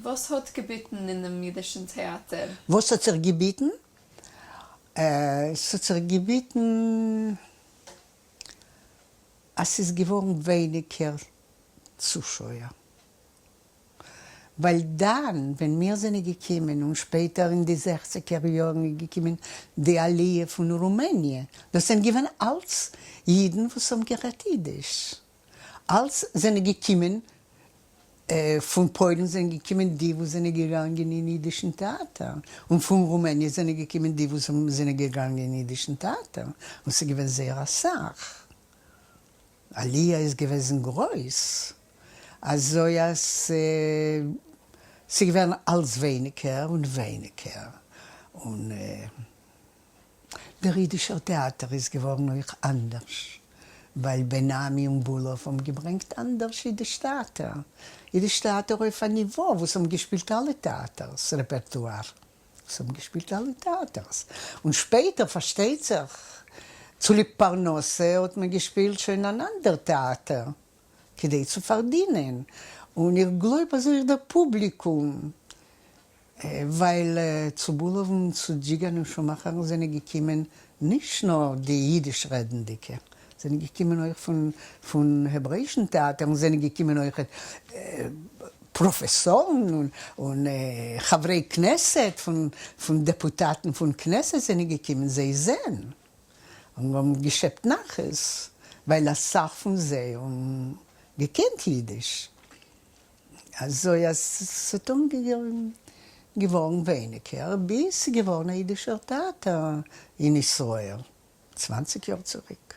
וואס האט געביטן אינעם אידישן טעאטער? וואס האט זיך געביטן? ס'האט זיך געביטן אז ס'איז געווארן ווייניגער צושויער. ווייל דאן ווען מיר זענען געקומען און שפעטער אין די זעכציגער יארן איז געקומען די עליה פון רומעניע, דאס זענען געווען אלץ אידן וואס האבן גערעדט אידיש, אלץ זענען געקומען פון פוילן זענען געקומען די וואס זענען געגאנגען אין אידישן טעאטער, און פון רומעניע זענען געקומען די וואס זענען געגאנגען אין אידישן טעאטער, און ס'איז געווען זייער אסאך. עליה איז געוועזן גרויס, אזוי אז ס'איז געווען אלץ ווייניגער און ווייניגער, און דער אידישער טעאטער איז געווארן אויך אנדערש, ווייל בן עמי און בולאוו האבן געברענגט אנדערש אידיש טעאטער, אידיש טעאטער אויף א ניווא וואס האבן געשפילט אלע טעאטערס רעפערטואר. וואס האבן געשפילט אלע טעאטערס, און שפעטער פארשטייט זיך צוליב פרנסה האט מען געשפילט שוין אן אנדער טעאטער כדי צו פארדינען, און איך גלויב אז אויך דער פובליקום, ווייל צו בולאוון צו דזשיגאן און שומאכערן זענען געקומען נישט נאר די אידיש רעדנדיגע, זענען געקומען אויך פון פון העברעישן טעאטער און זענען געקומען אויך פראפעסארן און חברי כנסת פון פון דעפוטאטן פון כנסת זענען געקומען זיי זען און האבן געשעפט נחת ווייל אסאך פון זיי האבן געקענט אידיש אזוי אז ס'האט אנגעהויבן געווארן ווייניגער ביז ס'איז געווארן א אידישער טעאטער אין ישראל. צוואנציג יאר צוריק.